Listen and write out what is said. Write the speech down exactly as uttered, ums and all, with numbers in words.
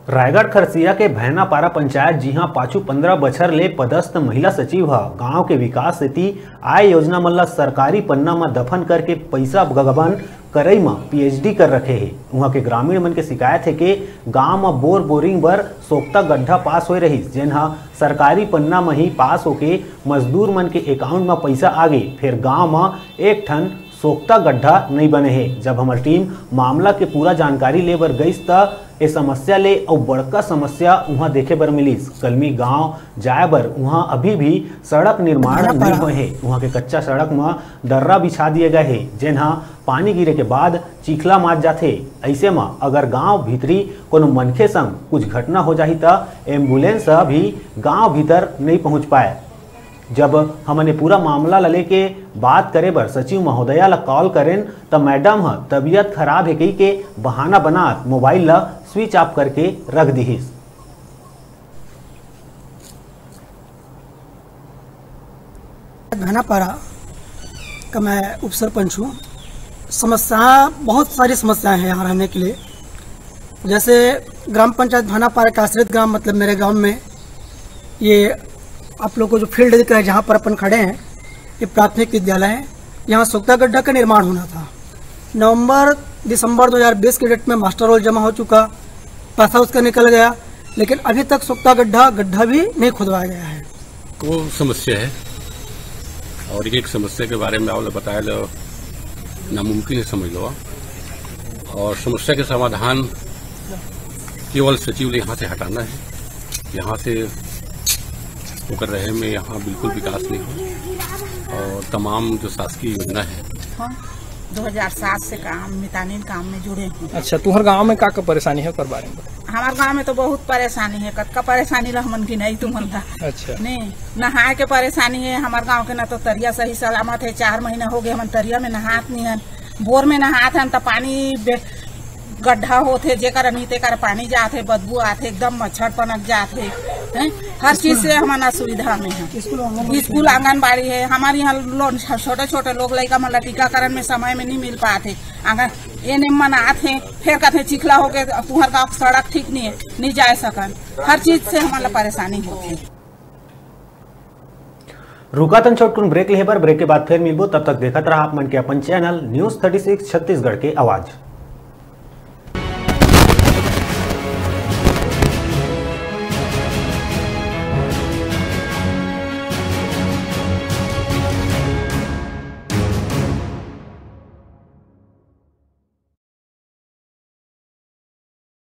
रायगढ़ खरसिया के भैनापारा पंचायत, जिहां पाछू पंद्रह बछर ले पदस्थ महिला सचिव ह गांव के विकास सेती आय योजना मन ल सरकारी पन्ना म दफन करके पइसा गबन करई म पीएचडी कर रखे हे, उहां के ग्रामीण मन के शिकायत हे के गांव म बोर बोरिंग बर सोख्ता गड्ढा पास होए रहिस, जेन ह सरकारी पन्ना म ही पास होके मजदूर मन के अकाउंट म पइसा आगे, फेर गांव म एक ठन सोख्ता गड्ढा नइ बने हे। जब हमर टीम मामला के पूरा जानकारी ले बर गइस, त ए समस्या ले अउ बड़का समस्या उहां देखे बर मिलिस। कलमी गांव जाए बर उहां अभी भी सड़क निर्माण नइ होए हे। उहां के कच्चा सड़क म दर्रा बिछा दिए गए हे, जेन ह पानी गिरे के बाद चिखला मात जाथे। अइसे म अगर गांव भीतरी कोनो मनखे संग कुछ घटना हो जाही, त एम्बुलेंस ह भी गांव भीतर नइ पहुंच पाए। जब हमन ये पूरा मामला ल लेके बात करे बर सचिव महोदया ल कॉल करेन, त मैडम ह तबीयत खराब हे कहिके बहाना बनात मोबाइल ल स्विच ऑफ करके रख दिहिस। घनापारा का मैं उपसरपंच हूँ। समस्या, बहुत सारी समस्याएं हैं यहाँ रहने के लिए। जैसे ग्राम पंचायत भानापारा के आश्रित ग्राम, मतलब मेरे गांव में, ये आप लोग को जो फील्ड दिख रहा है जहाँ पर अपन खड़े हैं, ये प्राथमिक विद्यालय है। यहाँ सोख्ता गड्ढा का निर्माण होना था। नवंबर दिसंबर दो हज़ार बीस के डेट में मास्टर रोल जमा हो चुका, पैसा उसका निकल गया, लेकिन अभी तक सोख्ता गड्ढा गड्ढा भी नहीं खुदवाया गया है। वो समस्या है और एक समस्या के बारे में आवले बताया लो नामुमकिन है समझ लो। और समस्या के समाधान केवल सचिव ले यहाँ से हटाना है। यहाँ से होकर रहे में यहाँ बिल्कुल विकास नहीं हो और तमाम जो शासकीय योजना है। दो हज़ार सात से काम मितानिन काम में जुड़े हूँ। अच्छा, तुहर गांव में का का परेशानी है ओकर बारे में बता। हमार गांव में तो बहुत परेशानी है, कतका परेशानी ला हमन गिनाई तुमन ला। अच्छा। नहीं, नहाए के परेशानी है हमार गांव के, ना तो तरिया सही सलामत है। चार महीना हो गए हमन तरिया में नहात नहीं हन, बोर में नहात हन त पानी बे- गड्ढा होत है, जेकर नहीं तेकर पानी जात है, बदबू आत है, एकदम मच्छर पनक जात है, हैं? हर चीज से हमन असुविधा में हैं। स्कूल आंगनबाड़ी है, हमारे यहाँ लो- छोटे छोटे लोग लइका मन ला टीकाकरण में समय में नहीं मिल पात है। आंगन एन एम मन आत है, फिर कहते चिखला होके तुहर गाँव सड़क ठीक नहीं है, नहीं जाए सकन। हर चीज से हमन ला परेशानी होत है। रुका तन छोटकुन ब्रेक लेहे बर, ब्रेक के बाद फिर मिलबो। तब तक देखत रहा आप मन के अपन channel news thirty six Chhattisgarh के आवाज़।